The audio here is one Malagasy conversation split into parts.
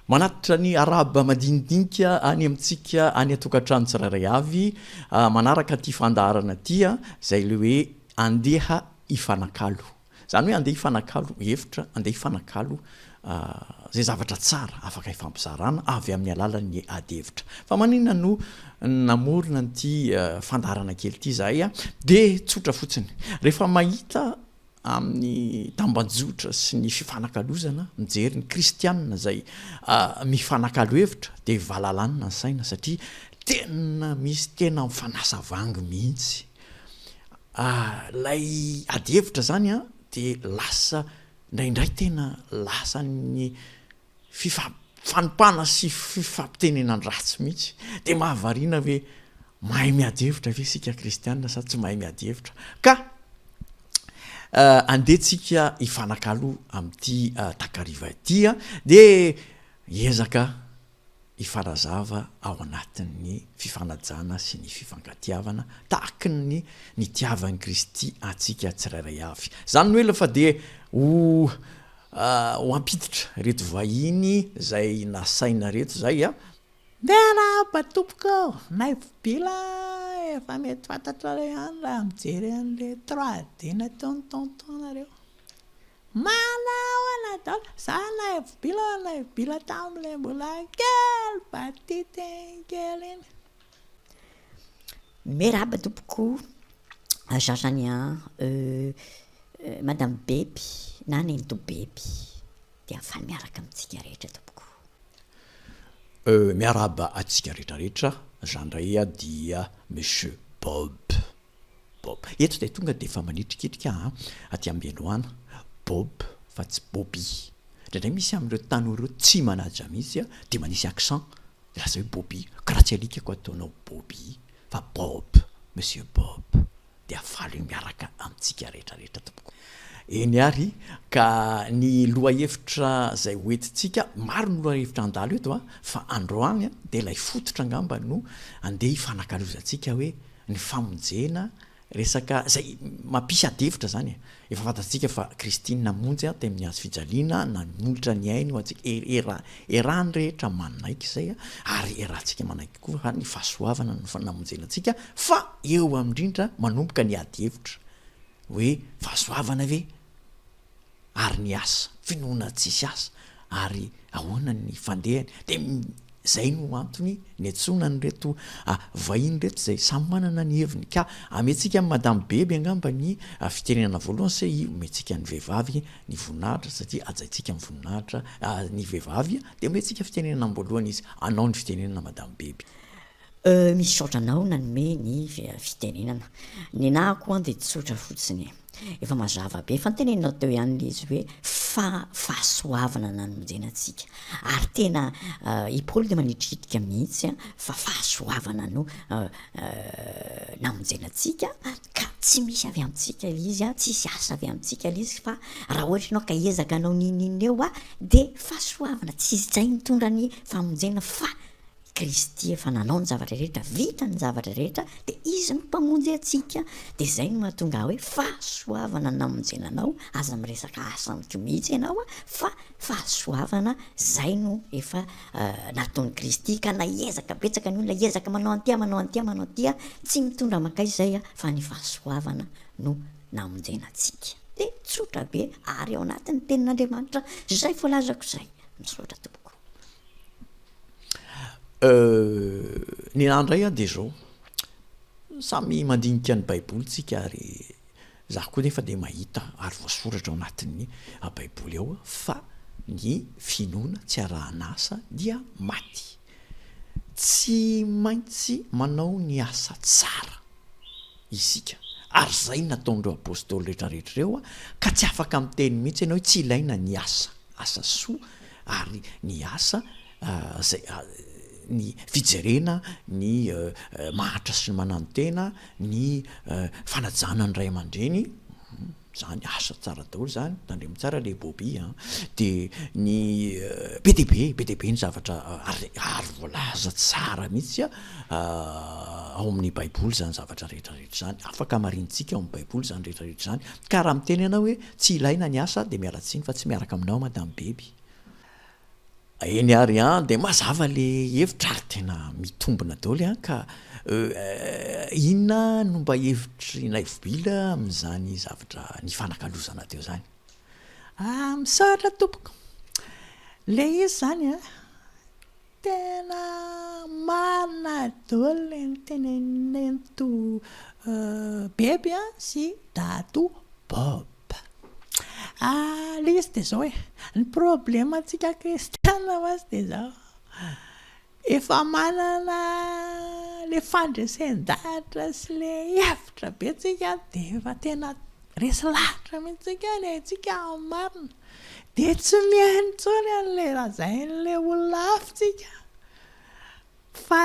Manatitra ny arahaba madinidinika any amintsika any an-tokantrano tsirairay avy manaraka ity fandaharana ity izay ilay hoe andeha hifanakalo. Izany hoe andeha hifanakalo hevitra, andeha hifanakalo izay zavatra tsara afaka hifampizarana avy amin'ny alalan'ny ady hevitra. Fa maninona no namorona an'ity fandaharana kely ity izahay? Dia tsotra fotsiny, rehefa mahita amin'ny tambajotra sy ny fifanakalozana, mijery ny kristianina izay mifanakalo hevitra dia valalanina ny saina satria tena misy tena mifanasa vangy mihitsy. Ilay ady hevitra izany an dia lasa indraindray tena lasan'ny fifanompana sy fifampitenenan-dratsy mihitsy. Dia mahavariana hoe mahay miady hevitra ve isika kristiana sa tsy mahay miady hevitra? Ka andeha tsika hifanakalo amin'ity takariva ity dia hiezaka hifanazava ao anatin'ny fifanajana sy ny fifankatiavana tahaky ny nitiavan'i Kristy antsika tsirairay avy. Izany no ela fa dia ho Ho hampiditra reto vahiny izay nasaina reto izay a. Miarahaba tompoko ô! Naivo Bila a! Efa mety fantatrareo ihany raha mijery an'le 3D nataon'i tonton nareo. Manahoana daholo! Za Naivo Bila, Naivo Bila tamin'le mbola kely batity iny kely iny. Miarahaba tompoko, Jean-Jeanien, Madame Beby na Nenitoa Beby dia faly miaraka amintsika rehetra tompoko. Miarahaba antsika rehetra rehetra, za ndray dia Monsieur Bob, Bob, eto dia tonga dia efa manitrikitrika an, aty am-piandohana, Bob fa tsy Bobby, indraindray misy amin'ireo tanora ireo tsy manaja mihitsy dia manisy accent, Lasa hoe Bobby, ka raha tsy alika ko ataonao Bobby fa Bob, Monsieur Bob, dia faly miaraka amintsika rehetra rehetra tompoko. Eny ary ka ny lohahevitra izay ho entintsika, maro ny lohahevitra handalo eto an, fa androany dia ilay fototra angamba no andeha hifanakalozantsika hoe ny famonjena Resaka izay mampisy ady hevitra izany e. Efa fantatsika fa Kristy namonjy teo amin'ny hazo fijaliana, nanolotra ny ainy ho antsika, era, erahan'ny rehetra manaiky izay ary erahantsika manaiky koa fa ny fahasoavana no namonjena antsika, fa eo indrindra manomboka ny ady hevitra hoe fahasoavana ve? ary ny asa, finoana tsisy asa, ary ahoana ny fandehany, dia izay no antony niantsoana an'ireto vahiny ireto izay samy manana ny heviny, ka amentsika an'i Madame Beby angamba ny fitenenana voalohany se omentsika ny vehivavy ny voninahitra satria hajaintsika ny voninahitra ny vehivavy dia omentsika fitenenana am-boalohany izy, anao ny fitenenana Madame Beby. Misaotra anao nanome ny fitenenana. Nenah koa dia tsotra fotsiny e. Efa mazava be, efa noteneninao teo ihany ilay izy hoe fa fahasoavana namonjena antsika. Ary tena i Paoly dia manitrikitrika mihitsy fa fahasoavana no namonjena antsika ka tsy misy avy amintsika ilay izy, tsisy asa avy amintsika ilay izy fa raha ohatra ianao ka hiezaka hanao n'inon'inona eo dia fahasoavana, tsy izay mitondra ny famonjena fa Kristy efa nanao ny zavatra rehetra, vita ny zavatra rehetra, dia Izy no Mpamonjy antsika. Dia izay no mahatonga ahy hoe fahasoavana ny namonjena anao, aza miresaka asa amiko mihitsy ianao fa fahasoavana izay no efa nataon'i Kristy, ka na hiezaka betsaka ny olona, hiezaka manao an'ity aho, manao an'ity aho, manao an'ity aho, tsy mitondra mankaiza izay fa ny fahasoavana no namonjena antsika. Dia tsotra be ary ao anatin'ny tenin'Andriamanitra izay voalazako izay. Misaotra tompoko. Ny ahy indray an dia izao, samy mandinika ny baiboly tsika ary za koa nefa dia mahita ary voasoratra ao anatin'ny baiboly ao fa ny finoana tsy arahana asa dia maty. Tsy maintsy manao ny asa tsara isika ary izay no nataon'ireo apostoly rehetra rehetra ireo ka tsy afaka miteny mihitsy ianao hoe tsy ilaina ny asa, asa soa ary ny asa izay ny fijerena ny mahantra sy ny mananotena, ny fanajana ny ray aman-dreny, zany asa tsara daholo zany, tandremo tsara le Bobby an, de ny be dia be, be dia be ny zavatra ary ary voalaza tsara mihitsy ao amin'ny baiboly zany zavatra rehetra rehetra zany, afaka hamarinintsika ao amin'ny baiboly zany rehetra rehetra zany, ka raha miteny ianao hoe tsy ilaina ny asa de miala tsiny fa tsy miaraka aminao madame Beby. Eny ary an, dia mazava le hevitra ary tena mitombina daholo an ka inona no mba hevitr'i Naivobila amin'izany zavatra nifanakalozana teo izany? Ah, misaotra tompoko. Le izy izany an, tena marina daholo le notenenin'i Nenitoa Beby sy Dadatoa Bob. Ah, le izy dia izao e, ny problemantsika kristiana mantsy dia izao, efa manana le fandresen-dahatra sy le hevitra be tsika dia efa tena resy lahatra mihitsy tsika ny haintsika ny marina, dia tsy mihaino intsony an'ilay lazain'ilay olona hafa tsika. Fa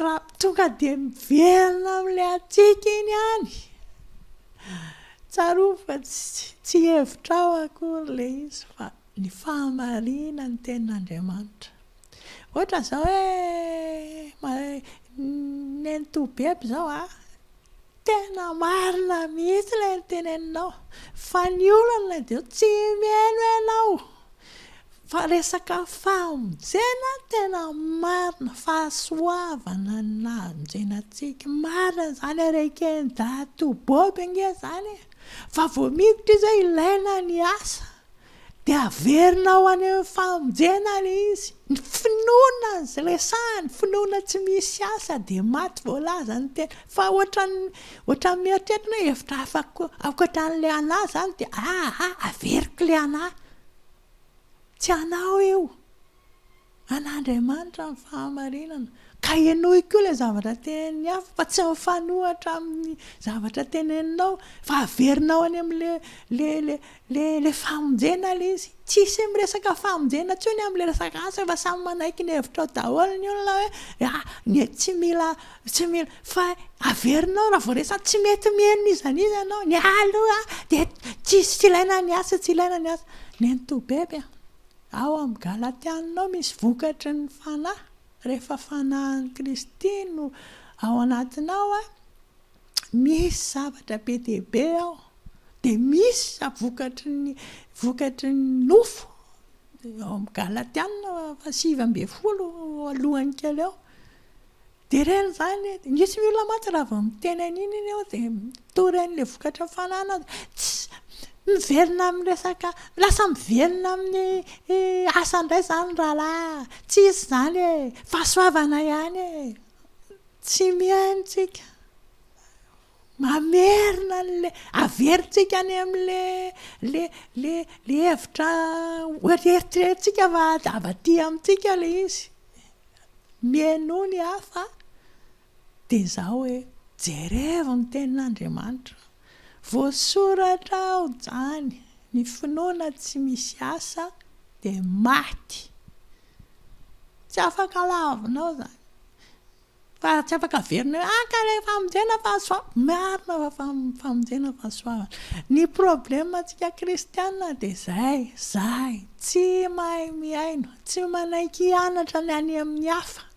raha tonga dia miverina amin'ilay hatsiaka iny ihany. Tsarovy fa tsy hevitrao akory ilay izy fa ny fahamarinan'ny tenin'Andriamanitra. Ohatra izao hoe nenitoa beby izao an, tena marina mihitsy ilay noteneninao fa ny olana dia tsy mihaino ianao. Fa resaka famonjena tena marina, fahasoavana no nahamonjena antsika. Marina izany ary eken'i Dadatoa Bob ange izany e! Fa vao miditra izy hoe ilaina ny asa, dia averina ho any amin'ny famonjena ilay izy. Ny finoana no resahiny, finoana tsy misy asa dia maty voalazan'ny teny. Fa ohatran'ny ohatran'ny mieritreritra hoe hevitra hafa koa ankoatra an'ilay anà izany dia aa averiko ilay anà. Tsy anao io. An'Andriamanitra ny fahamarinana. Ka henoy koa ilay zavatra tenenin'ny hafa fa tsy mifanohitra amin'ny zavatra teneninao fa averinao any amin'ilay le le le le famonjena ilay izy. Tsisy miresaka famonjena intsony amin'ilay resaka asa fa samy manaiky ny hevitrao daholo ny olona hoe ah ny tsy mila tsy mila fa averinao raha vao resaka tsy mety mihaino n'iza n'iza ianao. Ny ahy aloha dia tsisy tsy ilaina ny asa tsy ilaina ny asa. Nenitoa beby a! Ao amin'ny Galatiana ao misy vokatry ny Fanahy, rehefa Fanahin'i Kristy no ao anatinao a, misy zavatra be dia be ao, dia misy vokatry ny vokatry ny nofo, ao amin'ny Galatiana faha 19 alohany kely ao. Dia ireny izany, misy ny olona mantsy raha vao miteny an'iny ianao dia mitory an'ilay vokatry ny fanahy ianao dia tsy, miverina amin'ny resaka, lasa miverina amin'ny asa indray izany rahalahy, tsisy izany e, fahasoavana ihany e, tsy mihaino tsika, mamerina an'ilay, averintsika any amin'ilay le le le hevitra eritreretintsika fa avy aty amintsika ilay izy. Mihainoa ny hafa dia izao hoe, jerevo ny tenin'Andriamanitra, voasoratra ao izany, ny finoana tsy misy asa dia maty. Tsy afaka lavinao izany. Fa tsy afaka averina hoe, ah ka ilay famonjena fahasoavana. Marina fa famonjena fahasoavana. Ny problème antsika kristiana dia izay, izay, tsy mahay mihaino. Tsy manaiky hianatra ny any amin'ny hafa.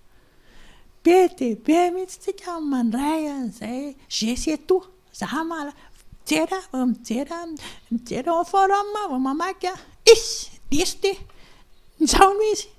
Be dia be mihitsy tsika no mandray an'izay je sais tout. Za mahalala. Mijery aho, mijery aho, mijery ao amin'ny forum aho vao mamaky aho. Isy! Diso ity. Izao no izy.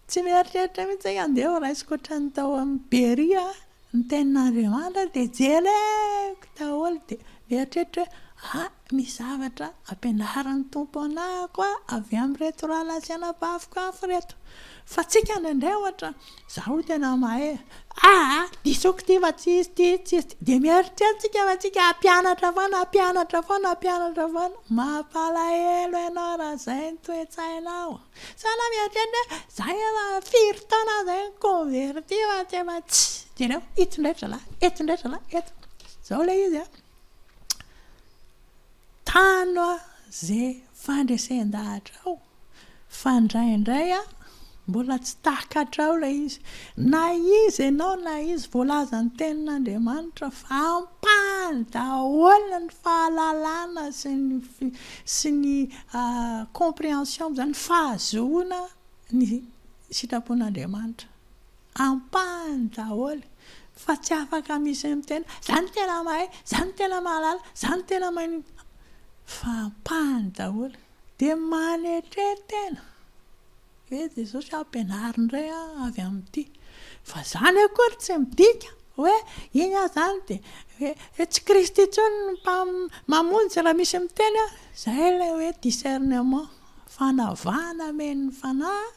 Tsy mieritreritra mihitsy hoe andeha ho raisiko ohatran'ny tao amin'ny Beria ny tenin'Andriamanitra dia jereko daholo dia mieritreritra hoe ah misy zavatra ampianarin'ny Tompo anah koa avy amin'ireto rahalahy sy anabaviko hafa ireto. Fa tsika indraindray ohatra, izaho tena mahay e, aa disoiko ity fa tsy izy ity, tsy izy ity, dia mieritreritra tsika fa tsika hampianatra foana, hampianatra foana, hampianatra foana. Mampalahelo ianao raha izay ny toe-tsainao. Sa anao mieritreritra hoe za efa firy taona zay ni converti fa tsy efa tsy jereo ito indray ry zalahy, eto indray ry zalahy, eto. Zao ilay izy an, tano ze fandresen-dahatra ao fa indraindray an mbola tsy takatrao ilay izy. Na iza ianao na iza, voalazan'ny tenin'Andriamanitra fa ampahany daholo ny fahalalana sy ny sy ny comprehension moa zany, fahazoana ny sitrapon'Andriamanitra. Ampahany daholo fa tsy afaka misy miteny za no tena mahay, za no tena mahalala, za no tena mahay, fa ampahany daholo. Dia manetre tena. Hoe Jesosy ampianaro indray aho avy amin'ity. Fa izany akory tsy midika hoe iny aho izany dia hoe hoe tsy Kristy intsony no mpam- mamonjy raha misy miteny aho. Izay ilay hoe discernement, fanavahana amen'ny fanahy.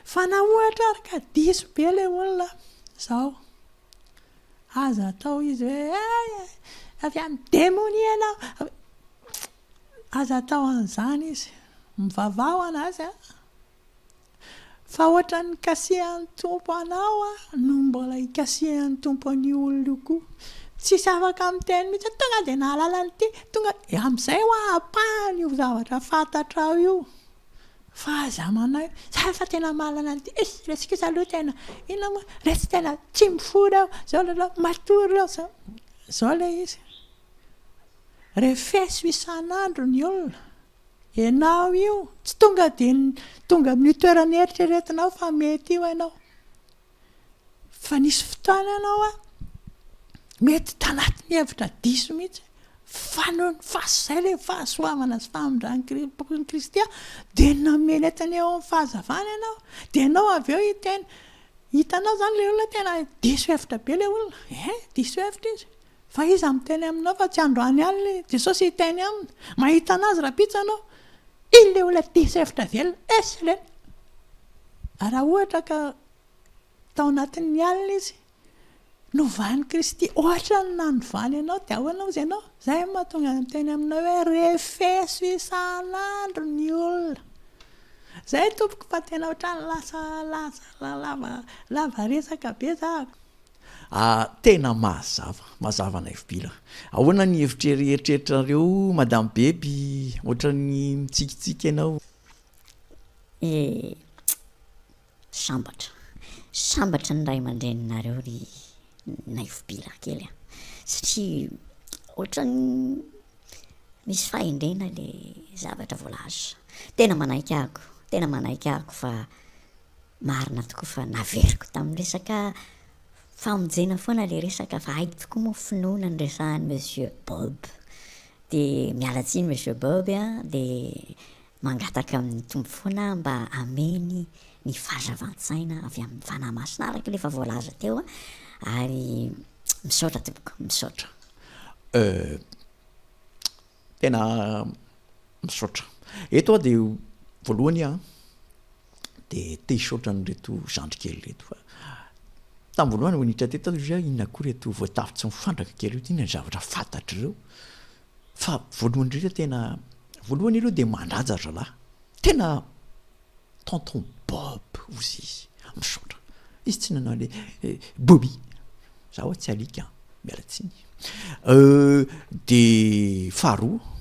Fa na ohatra ary ka diso be ilay olona izao. Aza atao izy hoe hay avy amin'ny demonia ianao. Aza atao an'izany izy. Mivavaha ho an'azy an. Fa ohatran'ny nikasihan'ny Tompo anao no mbola hikasihan'ny Tompo an'io olona io koa. Tsisy afaka miteny mihitsy hoe tonga dia nahalala an'ity, tonga dia, amin'izay hoa ampahany io zavatra fantatrao io. Fa aza manahy, za efa tena mahalala an'ity, eish resy kosa aloha tena, inona moa, resy tena tsy mifoha ireo, zao lalao, matory ireo, zao. Zao ilay izy. Refeso isan'andro ny olona. Ianao io, tsy tonga dia tonga amin'io toerana eritreretinao fa mety io ianao. Fa nisy fotoana ianao an, mety tanatin'ny hevitra diso mihitsy, fa noho ny fahas- izay ilay fahasoavana sy famindran'i Kristy an, dia namely entana eo amin'ny fahazavana ianao. Dia ianao avy eo hiteny, hitanao izany ilay olona tena diso hevitra be ilay olona, eh, diso hevitra izy. Fa iza miteny aminao fa tsy androany alina i Jesosy hiteny aminy? Mahita anazy rahampitso ianao. Iny le olona diso hevitra velona. Esy le. Raha ohatra ka tao anatin'ny alina izy, novan'i Kristy ohatran'ny nanovany anao dia ahoana hozy ianao? Izay no mahatonga ahy miteny aminao hoe refeso isan'andro ny olona. Izay tompoko fa tena ohatran'ny lasa lasa lava lava resaka be za. Ah tena mazava, mazava Naivobila. Ahoana ny hevitry eritreritrareo Madame Beby, ohatran'ny mitsikitsiky ianao. Eh sambatra, sambatra ny ray aman-dreninareo ry Naivobila kely a! Satria ohatran'ny misy fahendrena le zavatra voalaza. Tena manaiky ahako, tena manaiky ahako fa Marina tokoa fa naveriko tamin'ny resaka famonjena foana ilay resaka fa hay tokoa moa finoana no resahan'i Monsieur Bob. Dia miala tsiny Monsieur Bob a, dia mangataka amin'ny Tompo foana aho mba hameny ny fahazavan-tsaina avy amin'ny Fanahy Masina araka ilay efa voalaza teo ary misaotra tompoko, misaotra. Euh, tena misaotra. Eto aho dia voalohany aho dia te hisaotra an'ireto zandry kely ireto fa tamin'ny voalohany vao niditra teto aho dia inona koa ireto voatavo tsy mifandraka kely ireto, inona ny zavatra fantatr'ireo? Fa voalohany indrindra tena, voalohany aloha dia mandraja ry zalahy, tena tonton Bob hozy izy, misaotra, izy tsy nanao an'le Bobby, za ho'a tsy alika an, miala tsiny. Dia faharoa,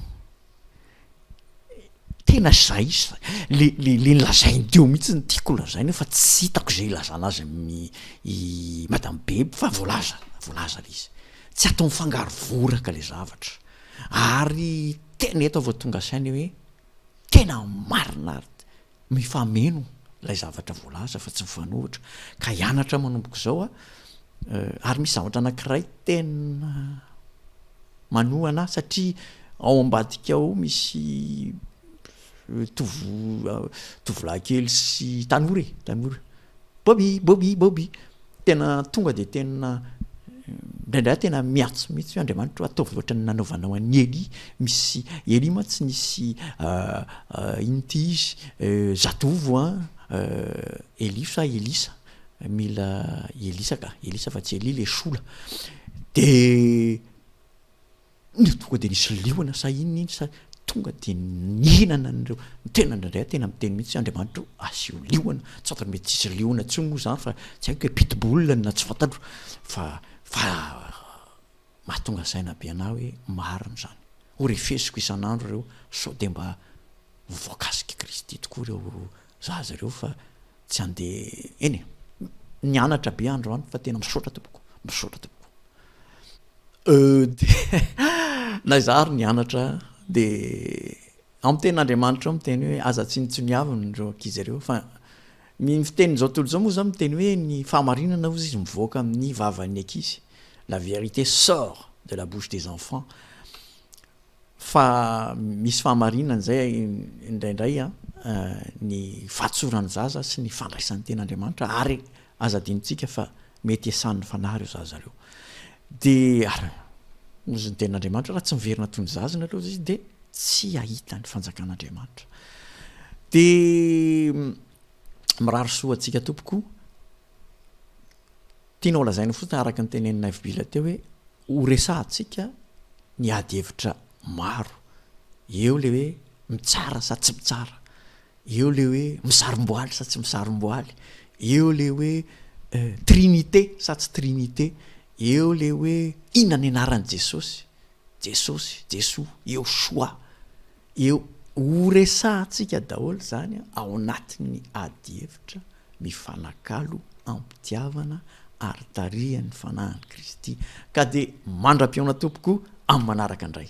Tena zay izy le le le nolazainy teo mihitsy no tiako holazaina fa tsy hitako izay hilazana azy amin'ny i madame Beby fa voalaza, voalaza le izy. Tsy atao mifangaro voraka le zavatra. Ary tena eto aho vao tonga saina hoe tena marina ary mifameno ilay zavatra voalaza fa tsy mifanohitra. Ka hianatra manomboka izao aho, ary misy zavatra anankiray tena manohana ahy satria ao ambadika ao misy tovo- tovolahy kely sy tanora e, tanora. Bobby, Bobby, Bobby. Tena tonga dia tena indraindray aho tena miantso mihitsy hoe Andriamanitra ô ataovy ohatran'ny nanaovanao an'i Elia, misy Elia mantsy nisy inona ity izy zatovo an, Elia sa Elisa, mila Elisa ka, Elisa fa tsy Elia le sola, de Ny tonga dia nisy liona sa inona iny sa tonga dia nihinana an'ireo, ny tena indraindray aho tena miteny mihitsy hoe Andriamanitra o asio liona, tsy fantatro mety tsisy liona intsony moa izany fa tsy haiko hoe pitbull na tsy fantatro fa fa mahatonga saina be anah hoe marina izany, ho refesiko isan'andro ireo sao dia mba ho voakasik'i Kristy tokoa ireo zaza ireo fa tsy handeha, eny e, nianatra be androany fa tena misaotra tompoko, misaotra tompoko. Dia na izaho ary nianatra dia ao amin'ny tenin'Andriamanitra ao miteny hoe aza tsinontsiniavina ireo ankizy ireo fa ny fitenin'izao tontolo izao moa izany miteny hoe ny fahamarinana hozy izy mivoaka amin'ny vavan'ny ankizy, la vérité sort de la bouche des enfants. Fa misy fahamarinana izay indraindray an, ny fahatsoran'ny zaza sy ny fandraisany tena Andriamanitra ary aza adinontsika fa mety hiasan'ny fanahy ireo zaza ireo. Dia ary hozy ny tenin'Andriamanitra raha tsy miverina toy ny zaza nareo izy dia tsy hahita ny fanjakan'Andriamanitra. Dia mirary soa antsika tompoko. Tianao lazaina fotsiny araka ny tenenin'i Naivobila teo hoe ho resahantsika ny ady hevitra maro. Eo le hoe mitsara sa tsy mitsara, eo le hoe misarom-boaly sa tsy misarom-boaly, eo le hoe trinite sa tsy trinite, eo le hoe inona ny anaran'i Jesosy, Jesosy, Jesoa, Yehoshoa. Eo ho resahantsika daholo izany ao anatin'ny ady hevitra mifanakalo am-pitiavana ary tarihan'ny Fanahin'i Kristy. Ka dia mandra-pihaona tompoko amin'ny manaraka indray.